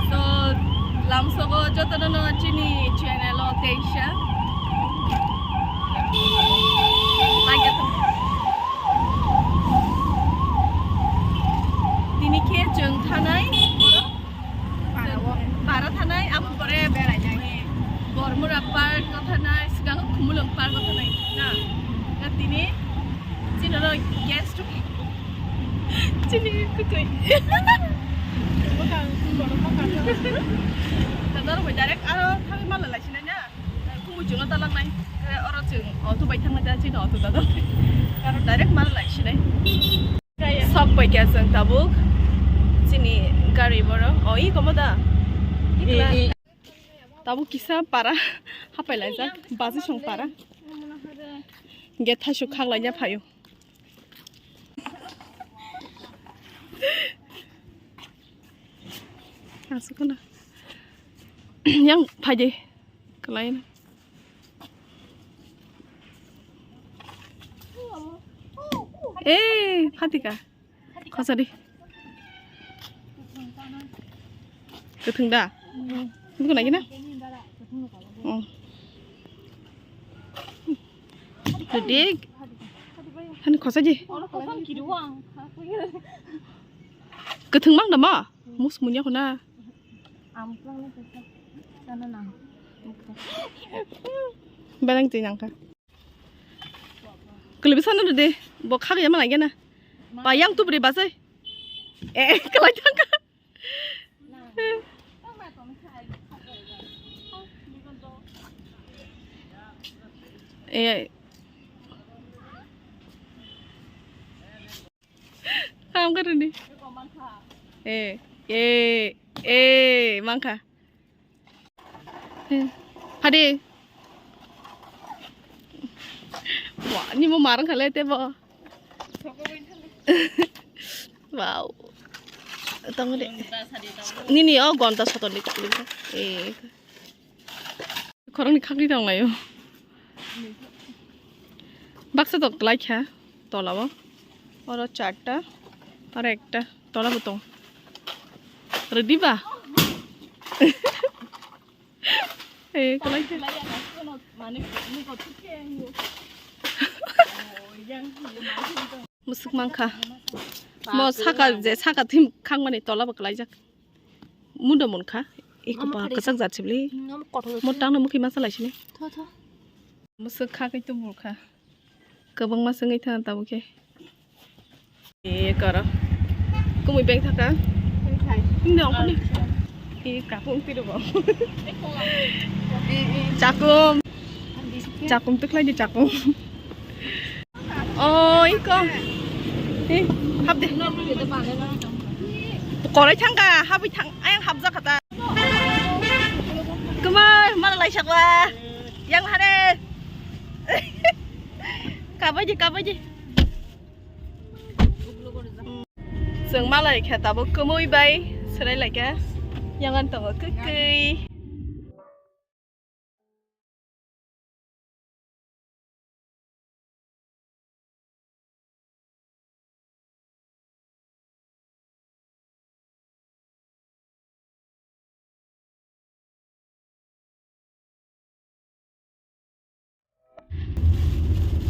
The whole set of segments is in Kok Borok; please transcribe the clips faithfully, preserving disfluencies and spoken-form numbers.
So, lamsogo jotono no chini channel o teisa. Tini khe chwng thanai. Para thanai, abo pore berainai. Bormura park o thanai, sigang Khumulwng park o thanai. Na, na tini chini oro guest chini kwtwi. Tadar bai direct aro thangwi mala laisinai na. Khumui chwngno talangnai. Oro chwng auto bai thangnai da chini auto da. Aro direct mala laisinai. Sok paikha chwng tabuk chini gari borok. O, i komo da? Ikla. Tabuk kisa para hapai laijak, baji song para. Gate thaisuk khak laina phaio. Asukuna. Yang phaidi. Kalaina. Eh, phatika. Khosadi. Kwthwng da? Nukuna gina? Oh. Kwthwng. Hani khosadi. Kwthwng mang da ma? Mus munya khuna. Belang twi nangkha. Kwlwi bwsano rwdi, bo khagwi ma nai gana. Ba yang tubri basai. Eh, kwlai thangkha. Eh. Kam karuni. Eh, eh, eh, mangkha. Eh, phadi. Wah, ni mo marang khale te bo. Wow. Tong de. Nini o gonta soton de. Eh. Khoroknwi khaknwi tong laio. Baksa tok lai kha tolao. Oro charta, aro ekta tolao tong. Ready ba? Eh, kalai kha. Musuk mangkha. Mo saka je saka thim khangmani tolao kalaijak. Muda munkha. Iko pa kasak jat sibli. Mo tangno mukhi masa laisini. Tho, tho. Musuk kha kai to burkha. Kwbangma swngwi thana tabuk khe. E karo. Kumui beng thaka. Hindi ongkoni. E kapung tiro bo. Chakum. Chakum tuklai di chakum. Oh, iko. Eh, hap de. Korai thangka, habwi thang, ayang hapjak kata. Kemai, mana lai sakwa. Yang hane. Kabai di, kabai di. Chwng malai khe tabuk kwmwi bai swrai lai kha. Yang an tongo kwkwi.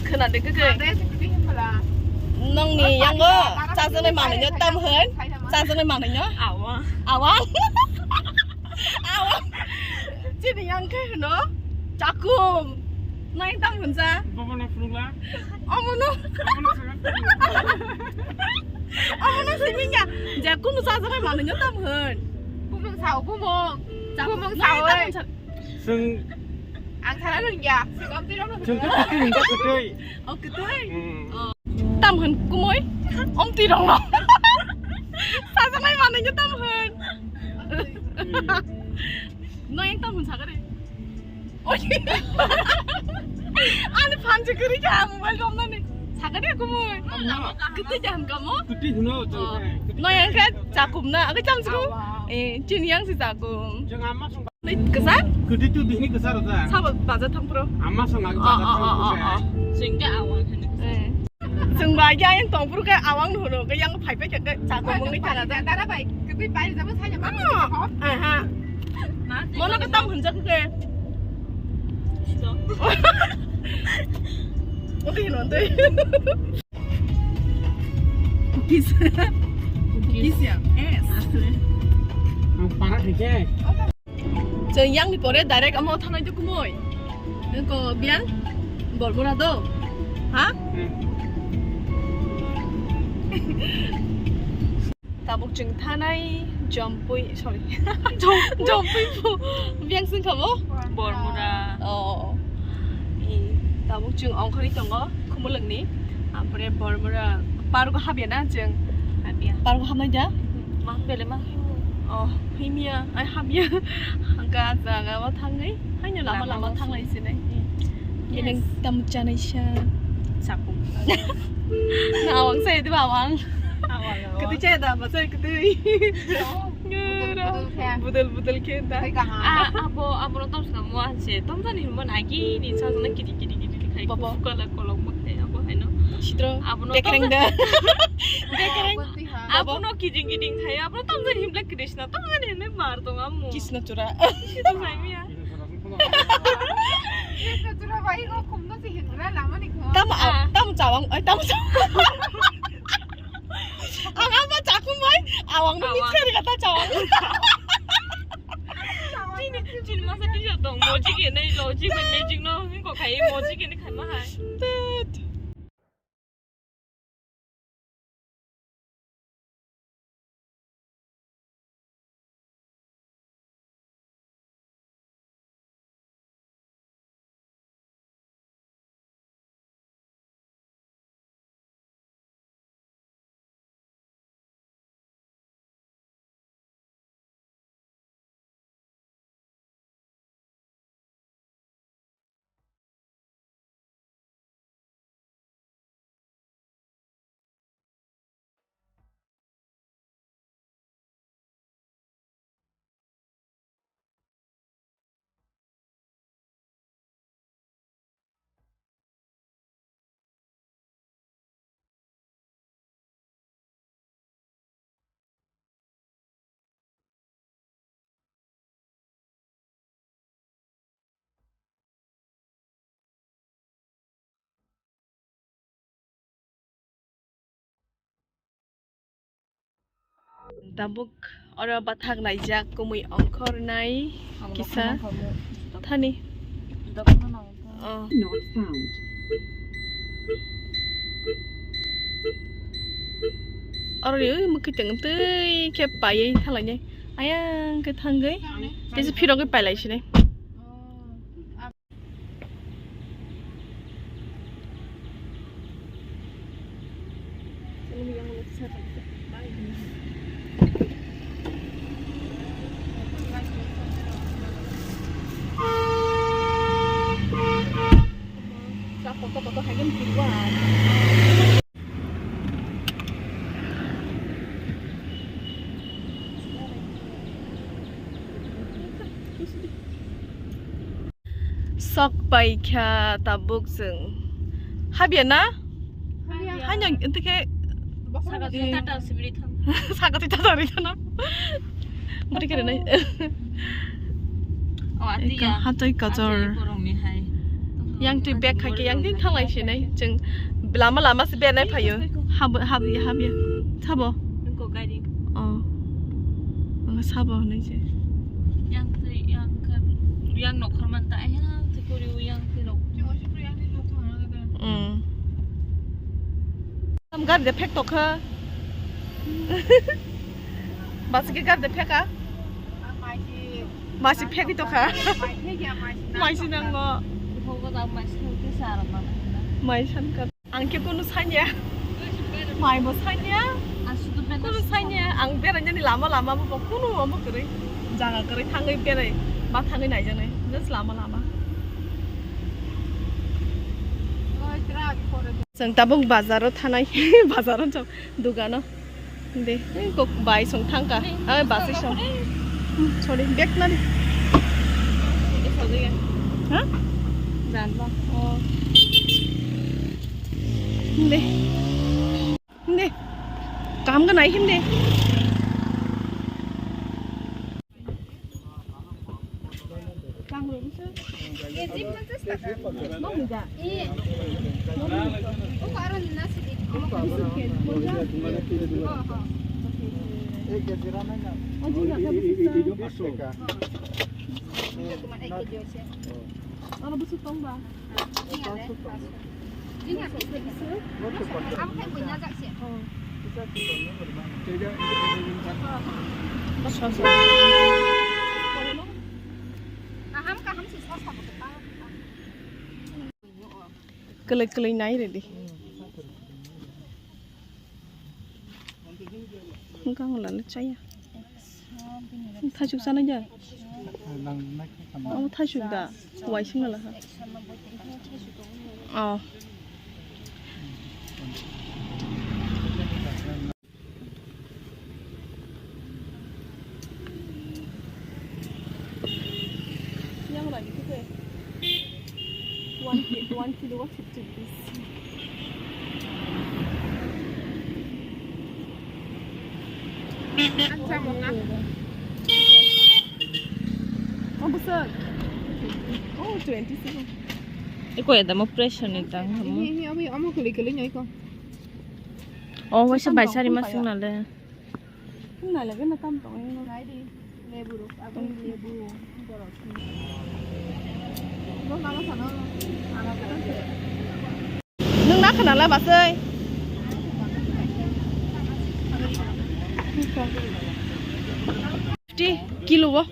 Khwnadi kwkwi. Nongni yango chajaknai manwino tam hwn? Chajaknai manwino? Awang. Awang. Awang. Chini yang khe hwno chakum. Nai tam hwn cha? Bobono phunukla. Omono. Omono phunukla. Omono simi ya. Je kunu chajaknai manwino tam hwn? Bumung sao bumung. Bumung sao. Chwng ang thana rwngya. Chwng khe kwtwi hwnjak kwtwi. O kwtwi? Hmm. O. Tam hwn kumui? Omtwi rwngno. Sajaknai manwino tam hwn? Hmm. No yang tam hwn sakari. Oi. Ani phan se kwrwi kha mobile romnani. Sakari kumui? Kwtwi jaham kamo? Kwtwi hwno. O. No yang khe chakum na. Agwi chamsukhu. Awa. Eh, chini yang se chakum. Chwng ama song Kwchar? Kwtwi tu bini kwchar da. Sabo baja thang pro. Ama song agi baja thang pro. Singke awa khani. Eh. Chwng bai yang tong phuru khe awang no horo khe yang phai phai khe cha ko mungwi thana da. Dara bai, kwi pai jabo sai ma. Aha. Mono khe tam hunjak khe. Oke, no dei. Cookies. Cookies ya. Yes. Ang para khe. Chwng yang ni pore direct amo thanai do kumui. Ko biang? Bormura do? Ha? Tabuk chwng thanai Jompui, sorry. Jompui. Jompui phu. Biang sing kamo? Bormura. Oh. I, tabuk chwng ongkhorwi tongo, Khumulwngni. Ampore Bormura park o habya na chwng? Habya. Park o habnai da? Ma bele ma. Oh, himya, ai habya. Hangka jaga o thangwi, haino lama lama thanglai sinai. Yes. Beleng tam chanai sa. Chakung. Na awang sa edi awang. Awang, awang. Kati cha da ba sa kati. Oh, budul, budul khe. Budul, budul khe da. Hai kaham. Ah, abo, abo no tom sa mo anse. Tom sa ni mo na gi ni sa na kidi, kidi, kidi, kidi khai. Baba. Kala kolok mo te abo hai no. Sitro. Abo no tom sa. Tekreng da. Tekreng. Abo no kiding kiding thai, abo tamjani himla Krishna, tamjani himla mar tong amo. Krishna chura. Krishna chura miya. Krishna chura bai go khumno si himla lama ni kho. Tam, ah, tam chawang, ai tam chawang. Ang ama chakum bai, awang no mitkhari kata chawang. Chini, chini masa tisa tong, moji ke nei, loji ke magic no, ko khai moji ke nei khai ma hai. Tet. Tabuk oro bathak naijak, kumui ongkhornai kisa thani. Oh. Oro ni ui mwkhwtwng twi khe paiwi thanglainai. Ayang khe thangwi tei se phirogwi pailai sinai. Sok pai kha tabuk chwng. Habya na? Habya. Haino tei khe saka twi tata sibiri thang. Saka twi tata ri thana. Bwrwi khe rwnai. Oh, atiya. Hatoi kajor. Borokni hai. Yang twi bag khai khe yang twi thanglai sinai. Chwng lama lama se bernai phaio. Hab-, habya, habya. Sabo? Nungko gari. Oh. Ang sabo hinwi se. Yang twi, yang khe, yang nokhorma ta, yang twi kori, yang twi rok. Mm. Tam gari de phek tokha. Basi ke gari de pheka? Masi phek tokha. Mai si nango. Mai san ka. Ang khe kunu sanya. Mai bo sanya. Kunu sanya. Ang berainani lama lama bo kunu amo kwrwi. Jaga kwrwi thangwi berai. Ba thangwi naijaknai. Just lama lama. Chwng tabuk bazaro thanai. Bazaro chwng dugano. De, kok bai song thangka. Ai, basi song. Sorry, bag nani. Ha? Janba. Oh. De. Hamgwnai himdi. Aro bwswk tong ba? Kwlwi kwlwi nai rwdi. Wngkha ang lano chaya. Thaichuk chanai da? Omo thaichuk da? Waising lala ha. Oh. Yang lagi tu ke? One ki-, one kilo wa fifty rupees. Oh, bwswk. Oh, twenty seven. Iko ya damo pressure ni tang. Ini, ini, omo, omo kali kali nyoi ko. Oh, waisa bai sari masung nale. Nai lagi na tam tong ini. Nai di, lebu ruk, aku lebu, borok. Lo nalo sana, nalo sana. Nwng na khna la basai. Fifty kilo o.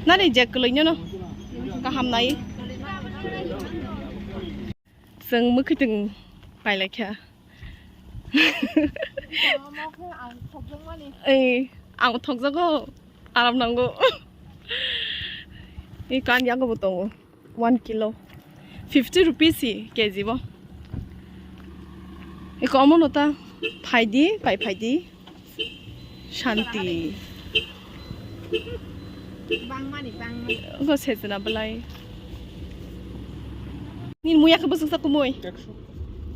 Nani je kwlwino no kaham nai. Chwng mwkhwtwng pailaikha. Ei, ang thokjago, aram nango. Ei kan yago bo tongo, one kilo, fifty rupees hi K G bo. Eko omo no ta phaidi, pai phaidi. Shanti. Bangmani, bangmani. Ogo sejna belai. Nini muya khe bwswk sa kumui? Ekso.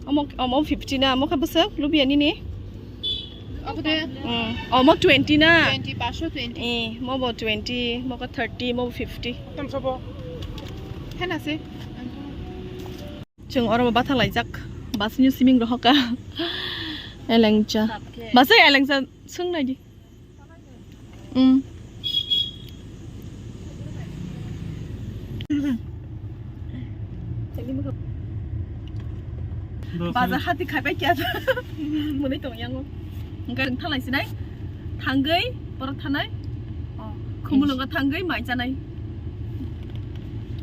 Omo, omo fifty na, omo khe bwswk lubiya nini? Omo de? Mm. Omo twenty na? Twenty, paanch sho twenty. Eh, mo bo twenty, mo khe thirty, mo bo fifty. Tam sabo. Hena se. Chwng oro bo bathang laijak. Basini siming rohoka. Elengcha. Basa elengcha swng naidi. Mm. Baza hati khaibai kya. Muni tong yango. Engkai thalai sinai. Thangwi, borok thanai. Oh, khumulungo thangwi mai chanai.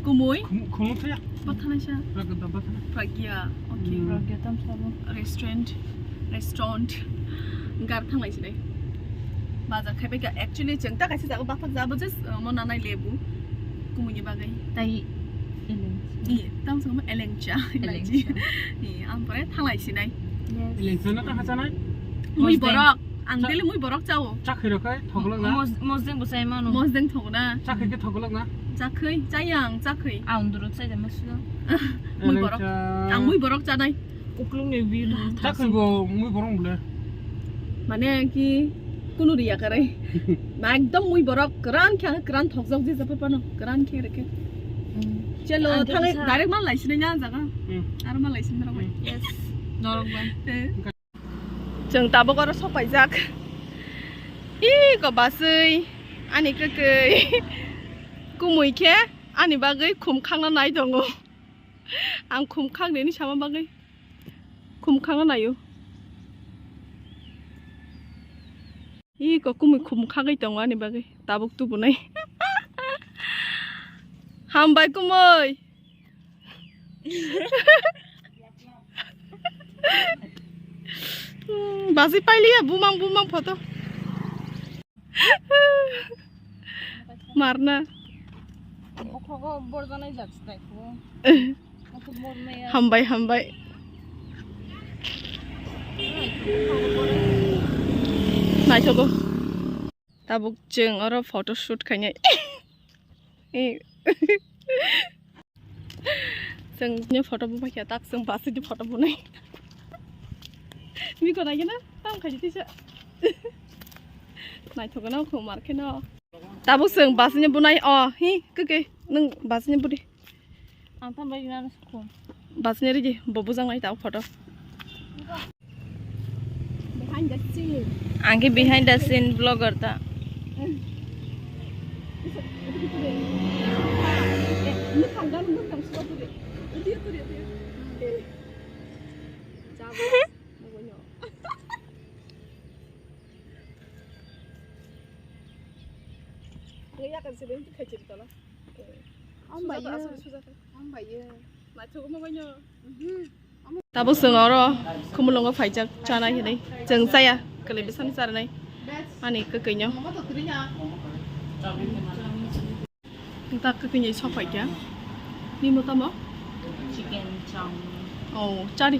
Kumui. Khum-, khumui thaya. Bo thanai sa. Pragya da bo thanai. Pragya. Okay. Hmm. Pragya tam sabo. Restaurant. Restaurant. Gar thanglai sinai. Bazar khaibai ka. Actually, chwng ta kaisa jaga bathak jabo just, uh, mo nanai lebu. Kumui ni bagwi. Tai eleng. Ni, tam sabo elengcha. Elengcha. Ni, ang pore thanglai sinai. Yes. Elengcha na kaha chanai? Mui borok. Ang daily mui borok chao. Chakhi rok hai thoglok na? Mos-, mosdeng bo chai mano. Mosdeng thogna. Chakhi khe thoglok na? Chakhi, chayang, chakhi. Ang duro chai da maslo. Mui borok. Ang mui borok chanai. Uklung ni view. Chakhi bo mui borok bole. Mane ki kunu riya kare. Ma ekdom mui borok kran khe kran thogjak je japai pano. Kran khe reke. Chelo thang direct mal lai sinai na jaga. Ar mal lai sinai rok. Yes. Norok bai. Chwng tabuk oro sopaijak. Iko baswi ani kwkwi kumui khe ani bagwi khum khangna nai tongo. Ang khum khang nini sama bagwi khum khangna naio. Iko kumui khum khagwi tongo ani bagwi tabuk tubunai. Hambai kumui. Hmm, basi pailiya bumang bumang photo. Marna. Hambai, hambai. Naithogo. Tabuk chwng oro photo shoot khainai. Eh. Tengni photo bo paikha, tak chwng bus ni photo bo nai. Mi ko nai gana, tam khai tisa. Naithok gana kho mar kheno. Tabuk chwng bus ni bo nai, o, hi, keke, nwng bus ni bo di. Ang tam bai gana kho. Bus ni rigi, bo bujang nai tabuk photo. Behind the scene. Ang khe behind the scene vlogger ta. Ang bai yo. Ang bai yo. Tabuk chwng oro Khumulwngo phaijak chanai hinwi. Chwng chaya, kwlwi bwsani chanai. Ani kwkwi no. Tak kwkwi ni sok phaikha. Nini tamo? Chicken chow. Oh, chari.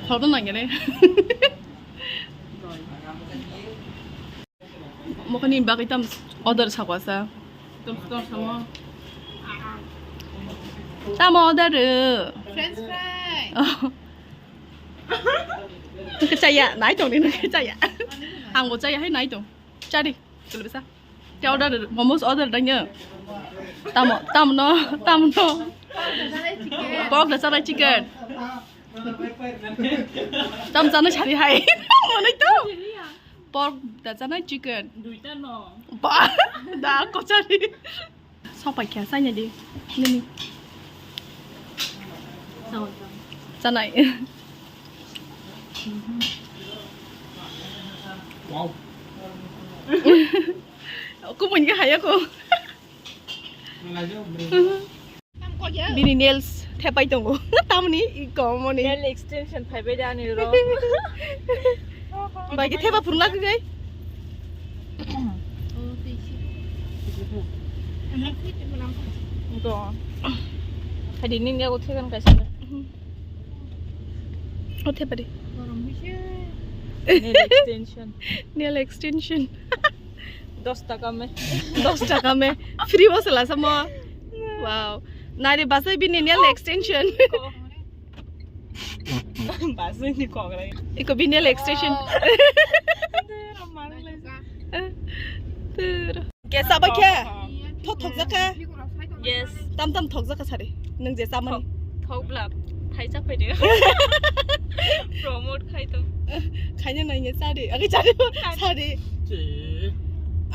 Khorokno nangya ne. Mokani bagwi tam order sakwasa. Tam order. French fry. Kachaya, nai tong ni kachaya. Ang bo chaya hai nai tong. Chari, chalo bisa. Te order, momos order dangya. Tamo, tam no, tam no. Pork da chana chicken. Tam chana chari hai. Monai to. Pork da chana chicken. Duita no. Ba, da kochari. Sok paikha, chaina di. Nini. Chanai. Wow. Kumui khe haya ko. Bini nails thepai tongo. Tamni i komoni. Nail extension phaibai de ani ro. Bai khe thepa phurungla khe. Go. Hadi nini aku thekan kaisa. O thepa di. Nail extension. Nail extension. Dos taka me. Dos taka me. Free bo sela samo. Wow. Nari basai bini nail extension. Basai ni kok rai. Iko bini nail extension. Kesa ba khe? Thok thok jaka. Yes. Tam tam thok jaka sari. Nang je samani. Thok blak. Thai chak phaidi. Promote khai to. Khaina nai nge sari. Agi sari. Sari.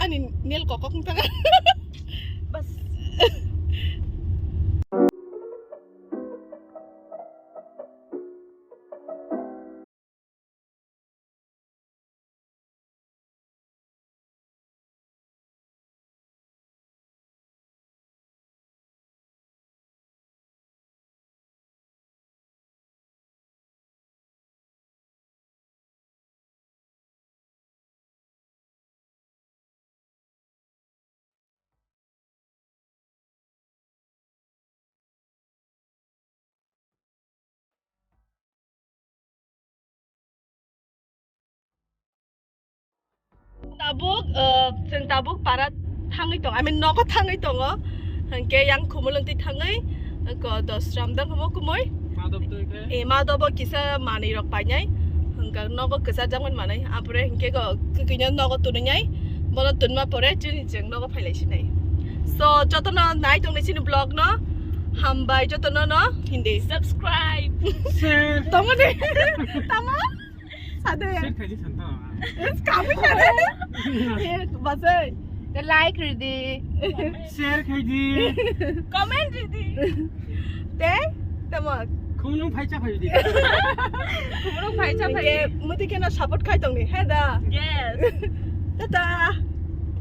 Ani nail kokok ntaka. Bas. Tabuk, eh, chwng tabuk para thangwi tongo, I mean, nogo thangwi tongo. Hwnkhe yang Khumulwng twi thangwi, ko dos ram dang hamo kumui. Madop twi khe? Eh, Madop o kisa manwi rok painai. Hwnkhe nogo kwchar jakmani manwi. Apore hwnkhe ko kwkwi no nogo tunwi nai. Bono tunma pore chini chwng nogo phailai sinai. So, jotono nai tongni chini vlog no. Hambai jotono no hindi. Subscribe. Share. Tamo de. Tamo. Sade. Share khaidi santa. Kami kare. Eh, basai. Te like ridi. Share khaidi. Comment ridi. Te, tamo. Khumulwng phaicha khaidi. Khumulwng phaicha khaidi. Muti kena support khai tongni, he da? Yes. Tata.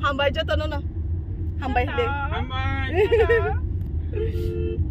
Hambai jotono no. Hambai hede. Hambai. Tata.